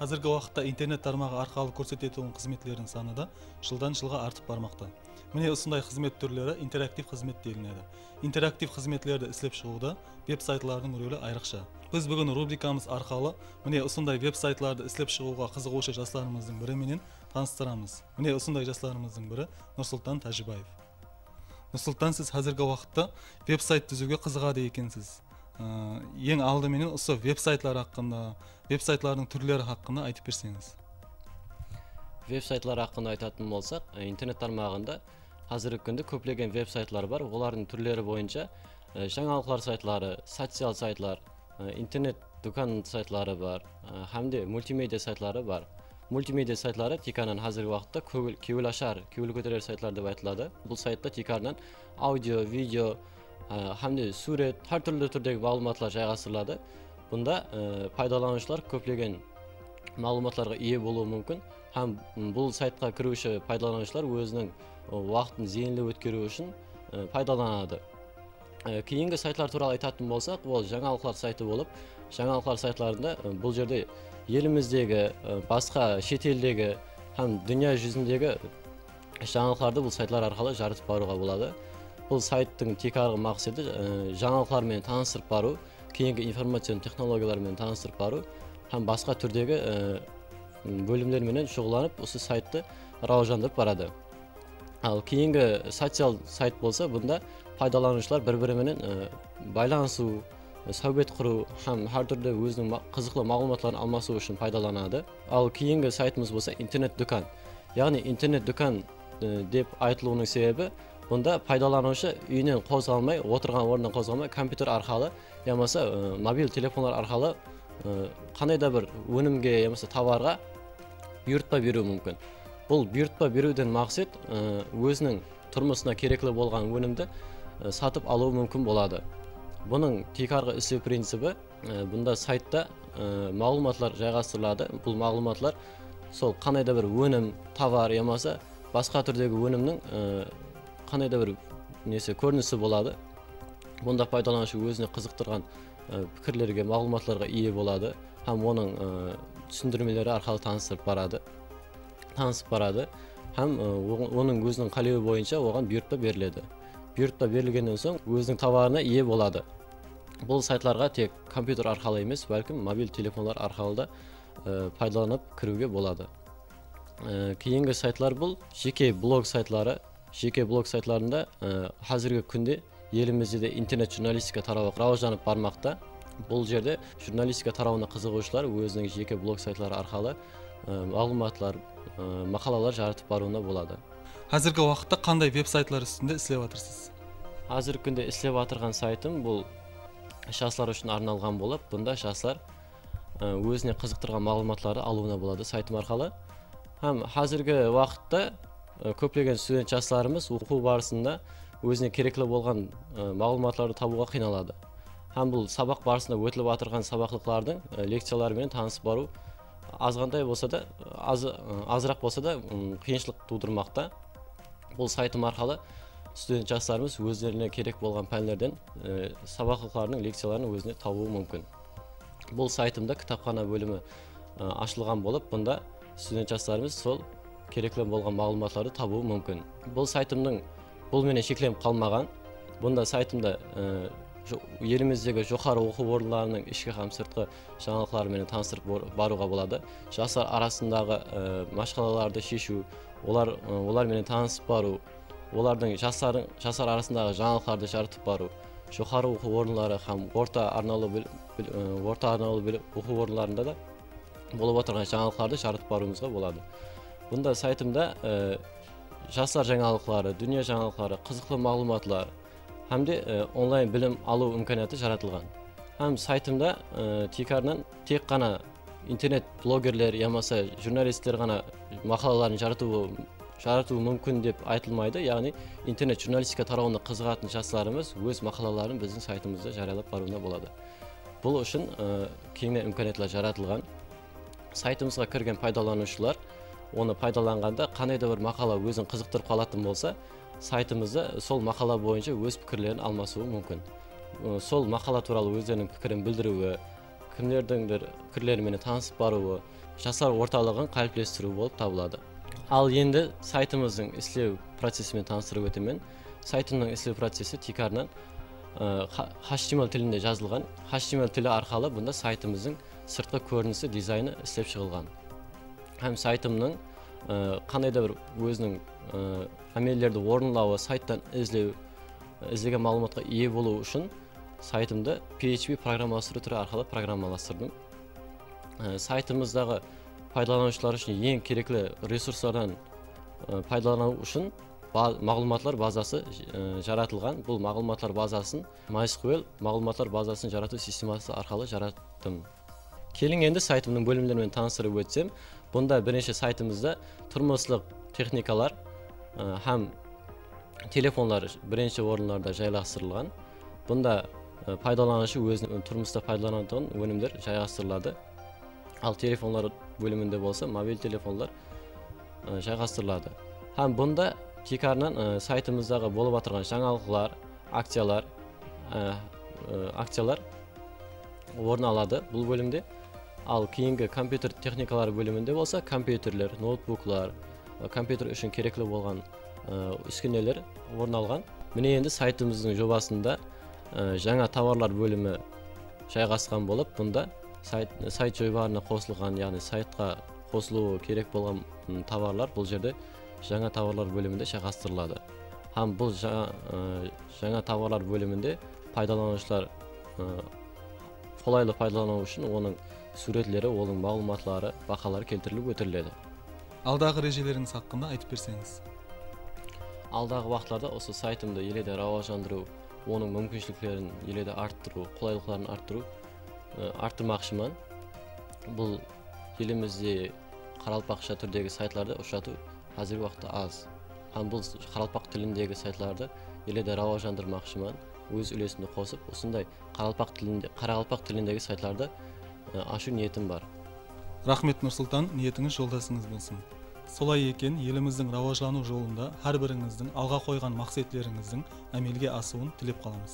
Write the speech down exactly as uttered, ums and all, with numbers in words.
Házirgi waqıtta internet tarmaǵı arqalı kórsetetuǵın xızmetlerdiń sanı da jıldan jılǵa artıp barmaqta. Mine, usınday xızmet túrleri interaktiv xızmet delinedi. Interaktiv xızmetlerdi islep shıǵıwda veb-saytlardıń roli ayrıqsha. Biz búgin rubrikamız arqalı mine usınday veb-saytlardı islep shıǵıwǵa qızıǵıwshı jaslarımızdıń biri menen tanıstıramız. Mine usınday jaslarımızdıń biri Nursultan Tájibaev. Nursultan, siz házirgi waqıtta veb-sayt dúziwge qızıǵadı ekensiz. I, eń aldı menen usı veb-saytlar haqqında, veb-saytlardıń túrleri haqqında aytıp berseńiz. Veb-saytlar haqqında aytatın bolsaq, e, internet tarmaǵında házirgi kúnde kóplegen veb-saytlar bar. Olardıń túrleri boyınsha, e, jańalıqlar saytları, social saytlar, e, internet dúkan saytları bar, e, hám de multimedia saytları bar. Multimedia saytları tiykarınan házirgi waqıtta kewil, kewil ashar, kewil kóterer saytlar dep aytıladı. Bul saytta tiykarınan audio, video, e, hám de súwret, hár túrli túrdegi maǵlıwmatlar jayǵastırıladı. Bunda, e, paydalanıwshılar kóplegen maǵlıwmatlarǵa iye bolıwı múmkin hám bul saytqa kiriwshi paydalanıwshılar óziniń, e, waqtın ziyinli ótkeriw ushın, e, paydalanadı. E, keyingi saytlar tuwralı aytatın bolsaq, ol jańalıqlar saytı bolıp, jańalıqlar saytlarında, e, bul jerde elimizdegi, e, basqa shet eldegi hám dúnya júzindegi jańalıqlardı bul saytlar arqalı jarıtıp barıwǵa boladı. Bul sayttıń tiykarǵı maqseti, e, jańalıqlar menen tanıstırıp barıw, keyingi informacion texnologiyalar menen tanıstırıp barıw hám basqa túrdegi, e, bólimler menen shuǵıllanıp, usı sayttı rawajlandırıp baradı. Al keyingi social sayt bolsa, bunda paydalanıwshılar bir-biri menen, e, baylanısıw, e, sáwbet qurıw hám hár túrli óziniń ma-, qızıqlı maǵlıwmatların almasıw ushın paydalanadı. Al keyingi saytımız bolsa internet dúkan. Yaǵnıy internet dúkan, e, dep aytılıwınıń sebebi, bunda paydalanıwshı úyinen qozǵalmay, otırǵan ornınan qozǵalmay, kompyuter arqalı yamasa, e, mobil telefonlar arqalı, e, qanday da bir ónimge yamasa tovarǵa buyırtpa beriwi múmkin. Bul buyırtpa beriwden maqset, e, óziniń turmısına kerekli bolǵan ónimdi, e, satıp alıwı múmkin boladı. Bunıń tiykarǵı islew principi, e, bunda saytta, e, maǵlıwmatlar jayǵastırıladı. Bul maǵlıwmatlar sol qanday da bir ónim, tovar yamasa basqa túrdegi ónimniń, e, qanday da bir nesi, kórinisi boladı. Bunda paydalanıwshı ózine qızıqtırǵan, e, pikirlerge, maǵlıwmatlarǵa iye boladı hám onıń, e, túsindirmeleri arqalı tanıstırıp baradı, tanısıp baradı hám, e, oǵan, onıń óziniń qálewi boyınsha oǵan buyırtpa beriledi. Buyırtpa berilgennen soń óziniń tovarına iye boladı. Bul saytlarǵa tek kompyuter arqalı emes, bálkim mobil telefonlar arqalı da, e, paydalanıp kiriwge boladı. E, keyingi saytlar bul jeke blog saytları. Jeke blog saytlarında, e, házirgi kúnde elimizde de internet jurnalistika tarawı rawajlanıp barmaqta. Bul jerde jurnalistika tarawına qızıǵıwshılar óziniń jeke blog saytları arqalı, e, maǵlıwmatlar, e, maqalalar jarıtıp barıwına boladı. Házirgi waqıtta qanday veb-saytlar ústinde islep atırsız? Házirgi kúnde islep atırǵan saytım bul jaslar ushın arnalǵan bolıp, bunda jaslar, e, ózine qızıqtırǵan maǵlıwmatlardı alıwına boladı saytım arqalı. Hám házirgi waqıtta, e, kóplegen student jaslarımız oqıw barısında ózine kerekli bolǵan, e, maǵlıwmatlardı tabıwǵa qıynaladı. Hám bul sabaq barısında ótilip atırǵan sabaqlıqlardıń, e, lekciyaları menen tanısıp barıw azǵantay bolsa da, az, e, azıraq bolsa da, ım, qıyınshılıq tuwdırmaqta. Bul saytım arqalı student jaslarımız ózlerine kerek bolǵan pánlerden, e, sabaqlıqlardıń lekciyaların ózine tabıwı múmkin. Bul saytımda kitapxana bólimi, e, ashılǵan bolıp, bunda student jaslarımız sol kerekli bolǵan maǵlıwmatlardı tabıwı múmkin. Bul saytımnıń bul menen sheklenip qalmaǵan. Bunda saytımda, e, jo-, elimizdegi joqarı oqıw orınlarınıń ishki hám sırtqı jańalıqları menen tanıstırıp bor-, barıwǵa boladı. Jaslar arasındaǵı, e, mashqalalardı sheshiw, olar, e, olar menen tanısıp barıw, olardıń jaslardıń, jaslar arasındaǵı jańalıqlardı jaratıp barıw, joqarı oqıw orınları hám orta arnawlı bil-, bil-, e, orta arnawlı bil-, oqıw orınlarında da bolıp atırǵan jańalıqlardı jaratıp barıwımızǵa boladı. Bunda saytımda, e, jaslar jańalıqları, dúnya jańalıqları, qızıqlı maǵlıwmatlar hám de, e, onlayn bilim alıw imkaniyatı jaratılǵan. Hám saytımda, e, tiykarınan tek ǵana internet blogerler yamasa jurnalistler ǵana maqalaların jaratıwı, jaratıwı múmkin dep aytılmaydı. Yaǵnıy, internet jurnalistika tarawına qızıǵatın jaslarımız óz maqalaların biziń saytımızda jariyalap barıwına boladı. Bul ushın, ı, keńnen imkaniyatlar jaratılǵan. Saytımızǵa kirgen paydalanıwshılar onı paydalanǵanda qanday da bir maqala ózin qızıqtırıp qalatın bolsa, saytımızda sol maqala boyınsha óz pikirlerin almasıwı múmkin. I, sol maqala tuwralı ózleriniń pikirin bildiriwi, kimlerdińdir pikirleri menen tanısıp barıwı, jaslar ortalıǵın qáliplestiriw bolıp tabıladı. Al endi saytımızdıń islew processi menen tanıstırıp ótemen. Saytımnıń islew processi tiykarınan, ı, ha-, H T M L tilinde jazılǵan. H T M L tili arqalı bunda saytımızdıń sırtqı kórinisi, dizaynı islep shıǵılǵan. Hám saytımnıń, ı, qanday da bir óziniń, ı, ámellerdi orınlawı, sayttan izlew, izlegen maǵlıwmatqa iye bolıwı ushın saytımdı P H P programmalastırıw túri arqalı programmalastırdım. I, saytımızdaǵı paydalanıwshılar ushın eń kerekli resurslardan, ı, paydalanıw ushın ba-, maǵlıwmatlar bazası, ı, jaratılǵan. Bul maǵlıwmatlar bazasın MySQL maǵlıwmatlar bazasın jaratıw sisteması arqalı jarattım. Keliń endi saytımnıń bólimleri menen tanıstırıp ótsem, bunda birinshi saytımızda turmıslıq texnikalar, ı, hám telefonlar birinshi orınlarda jaylastırılǵan. Bunda, ı, paydalanıwshı óziniń turmısta paydalanatuǵın ónimler jayǵastırıladı. Al telefonlar bóliminde bolsa mobil telefonlar, ı, jayǵastırıladı. Hám bunda tiykarınan, ı, saytımızdaǵı bolıp atırǵan jańalıqlar, akciyalar, ı, ı, akciyalar orın aladı bul bólimde. Al keyingi kompyuter texnikaları bóliminde bolsa kompyuterler, noutbuklar, ı, kompyuter ushın kerekli bolǵan, ı, úskeneler orın alǵan. Mine endi saytımızdıń jobasında, ı, jańa tovarlar bólimi jayǵasqan bolıp, bunda sayt, sayt joybarına qosılǵan, yaǵnıy saytqa qosılıwı kerek bolǵan, ım, tovarlar bul jerde jańa tovarlar bóliminde jayǵastırıladı. Hám bul jańa, ı, jańa tovarlar bóliminde paydalanıwshılar, ı, qolaylı paydalanıwı ushın onıń súwretleri, onıń maǵlıwmatları, bahaları keltirilip ótiriledi. Aldaǵı rejelerińiz haqqında aytıp berseńiz. Aldaǵı waqıtlarda usı saytımdı ele de rawajlandırıw, onıń múmkinshiliklerin ele de arttırıw, qolaylıqların arttırıw, ı, arttırmaqshıman. Bul elimizde qaraqalpaqsha túrdegi saytlardı ushıratıw házirgi waqıtta az. Hám bul qaraqalpaq tilindegi saytlardı ele de rawajlandırmaqshıman, óz úlesimdi qosıp, usınday qaraqalpaq tilinde, qaraqalpaq tilindegi saytlardı, ı, ashıw niyetim bar. Raxmet, Nursultan, niyetińiz joldasıńız bolsın. Solay eken, elimizdiń rawajlanıw jolında hár birińizdiń alǵa qoyǵan maqsetlerińizdiń ámelge asıwın tilep qalamız.